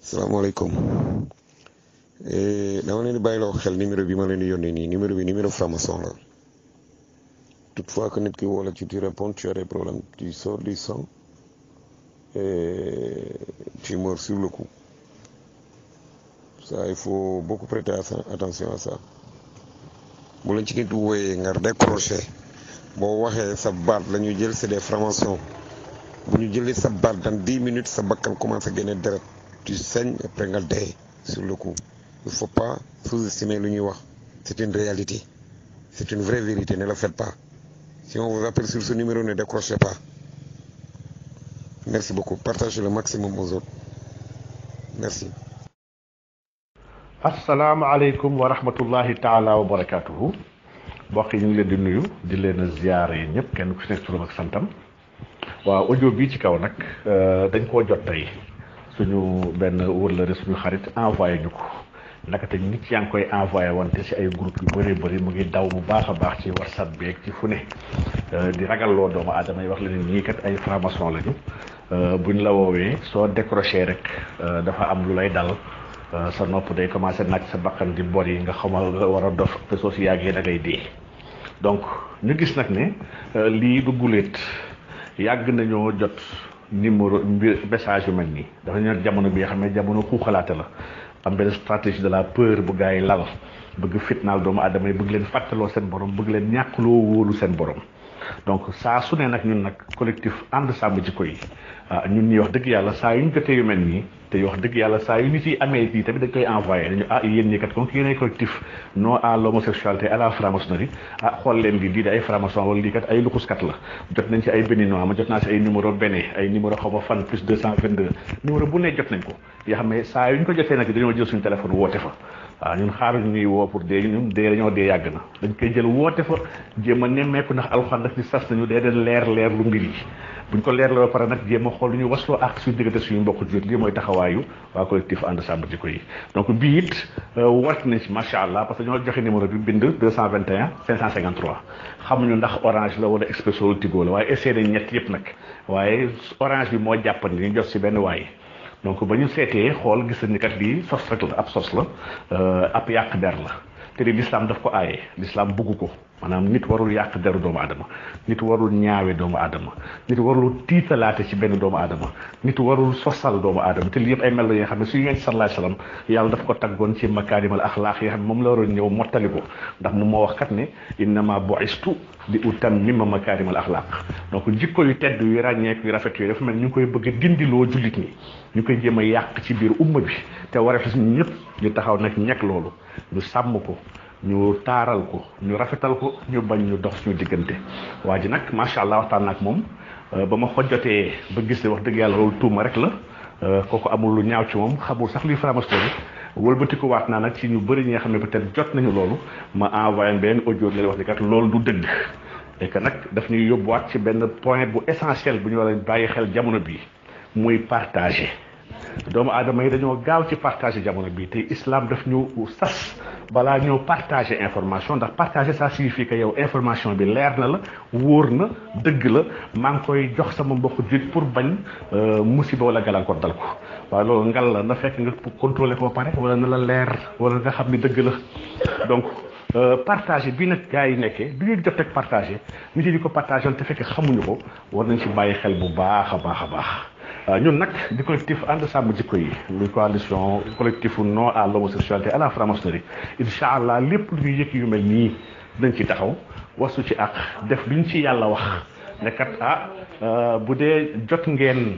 salaamaaleykum dama leen di bàyyiloo xel numéro bi ma leen di yónnee nii numéro bi numéro franc-maçon la toutefois que nit ki woo la ci tu réponds tu as des problèmes tu sors du sang et tu meurs sur le coup ça il faut beaucoup prêter attention à ça bu la ci nit wooyee nga décroché boo waxee sa baat la ñu jël c'est des francs-maçons bu ñu jëlee sa baat dans 10 minutes sa bakkan commencé génne deret tu saignes après nga dee sur le coup il faut pas sous-estimer lu ñuy wax c'est une réalité c'est une vraie vérité ne le faites pas si on vous appelle sur ce numéro ne décrochez pas merci beaucoup partagez le maximum aux autres merci. asalaamaaleykum wa rahmatullahi taala wa barakatuhu mbokk yi ñu ngi leen di nuyu di leen a ziyaare yi ñëpp kenn ku si nekk turam ak santam waaw audio bii ci kaw nag dañ koo jot tey suñu benn wërlëre suñu xarit envoyé ñu ko naka te nit yaa ngi koy envoyé wante ci ay groupe yu bëree bëri mu ngi daw bu baax a baax ci whatsapp beeg ci fu ne di ragalloo doomu aadama yi wax la ne ñii kat ay franc-maçon lañu buñ la woowee soo décroché rek dafa am lu lay dal sa nopp day commencé naaj sa bakkan di bor yi nga xamal nga war a dof te soo si yàggee da ngay dee donc ñu gis nag ne lii du guléet yàgg nañoo jot numéro message yu mel nii dafa nekk jamono bi nga xam ne jamono xuuxalaate la am benn stratégie de la peur bu gars yi lal bëgg fitnaal doomu aadama yi bëgg leen fàttaloo seen borom bëgg leen ñàkkloo wóolu seen borom donc saa su ne nag ñun nag collectif ànd sàmm jikko yi ñun ñi wax dëgg yàlla saa yu ñu jotee yu mel nii te wax dëgg yàlla saa yu nit yi amee nii tamit dañ koy envoyé dañu yéen ñi kat comme que yéen ay collectif non à l'homosexualité à la franc-maçonnerie xool leen lii de ay franc-maçon wala lii kat ay luxuskat la jot nañ ci ay béninois ma jot naa si ay numéro béné ay numéro xaw ma fan plus 222 numéro bu ne jot nañ ko yoo xam ne saa yu ñu ko jotee nag dañoo jël suñu téléphone woote fa waaw ñun xaaruñu ñuy woo pour dee ñun dee dañoo dee yàgg na dañ koy jël woote fa jéem a nemmeeku ndax alxuraan daf ni sas nañu dee den leer lu mbir yi buñ ko leer la ba pare nag jéem a xool lu ñu wasloo ak suñu diggante suñu mbokk jullit lii mooy taxawaayu waa collectif ànd sàmm jikko yi donc bii it wart nañ ci macha allah parce que ñoo joxe numéro bi bind 221 553 xamuñu ndax orange la wala expresso wala tigo la waaye essayé nañ ñett yëpp nag waaye orange bi moo jàppandi ñu jot si benn waay donc ba ñu seetee xool gis nañu kat lii sos rek la ab sos la ab yàq der la te di l'islam daf ko aaye l'islam bugg ko maanaam nit warul yàq deru doomu aadama nit warul ñaawe doomu aadama nit warul tiitalaate ci benn doomu aadama nit warul sosal doomu aadama te lii yëpp ay mel la yi nga xam ne suñu yonent sallallahu alayhi wasallam yàlla daf ko taggoon ci makaarimal axlaaq yi nga xam ne moom la waroon ñëw mottali ko ndax moom moo wax kat ne innama bu'istu li utammima makaarimal axlaaq donc jikko yu tedd yu ràññeeku yu rafet yooyu dafa mel ñu koy bëgg a dindiloo jullit ñi ñu koy jéem a yàq ci biir umma bi te war a fi ñun ñëpp ñu taxaw nag ñekk loolu ñu sàmm ko ñu taaral ko ñu rafetal ko ñu bañ ñu dox suñu diggante waa ji nag macha allah waxtaan ak moom ba ma xojjotee ba gis ne wax dëgg yàlla loolu tuuma rek la kooku amul lu ñaaw ci moom xamul sax luy franc-maçonnerie wëlbatiku waat naa nag ci ñu bëri ñi nga xam ne peut-être jot nañu loolu ma envoyé benn audio leen wax ni kat loolu du dëgg et que nag daf ñuy yóbbuwaat ci benn point bu essentiel bu ñu war a bàyyi xel jamono bii muy partager doomu aadama yi dañoo gaaw ci partager jamono bii te islam daf ñu sas balaa ñoo partager information ndax partager ça signifie que yow information bi leer na la wóor na dëgg la maa ngi koy jox sama mbokku jullit pour bañ musiba wala gàllankoor dal ko waaye loolu ngal la na fekk nga contrôler ko ba pare wala na la leer wala nga xam ni dëgg la donc partager bii nag gars yi nekkee bi ñuy jot ak partager nit yi di ko partager te fekk xamuñu ko war nañ ci bàyyi xel bu baax a baax a baax ñun nag di collectif ànd sàmm jikko yi muy coalition collectif non à l'homosexualité à la franc-maçonnerie incha allah lépp lu ñuy yëkk yu mel nii dañ ci taxaw wasu ci ak def lu ñu ci yàlla wax ne kat bu dee jot ngeen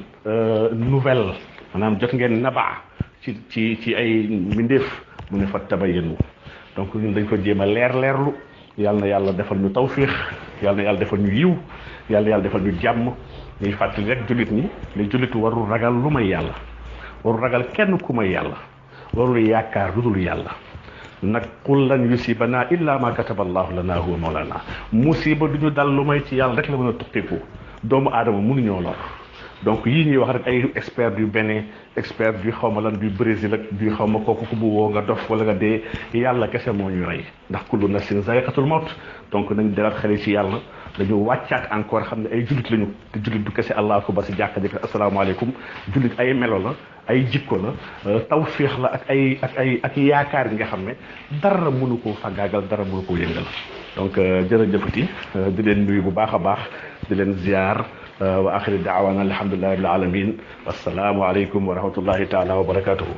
nouvelle maanaam jot ngeen naba ci ay mbindeef mu ne fa tabayyanu donc ñun dañ ko jéem a leerlu yàlla na yàlla defal ñu tawfiix yàlla na yàlla defal ñu yiw yàlla na yàlla defal ñu jàmm ñuy fàttali rek jullit ñi ne jullitu warul ragal lu may yàlla warul ragal kenn ku may yàlla warul yaakaar lu dul yàlla nag qul lan yusibana illa ma kataba allahu lana huwa mawlana musiba du ñu dal lu may ci yàlla rek la mën a tuqiku doomu aadama mënuñoo lor donc yii ñuy wax rek ay expert du Bénin expert du xawma lan du Brésil ak du xawma kooku ku bu woo nga dof wala nga dee yàlla kese moo ñu rey ndax kullu nafsin zaiqatul mawt donc nañ delaat xel ci yàlla dañu wàccaat encore xam ne ay jullit lañu te jullit du kese allahu akbar si jàkka ji asalaamaaleykum jullit ay melo la ay jikko la tawfiix la ak yaakaar yi nga xam ne dara mënu koo fagaagal dara mënu koo yëngal donc jërëjëfati di leen nuyu bu baax a baax di leen ziar wa axiri daawana alhamdulillahi rabbil alamin wassalaamu aleykum wa rahmatullahi taala wa barakatuhu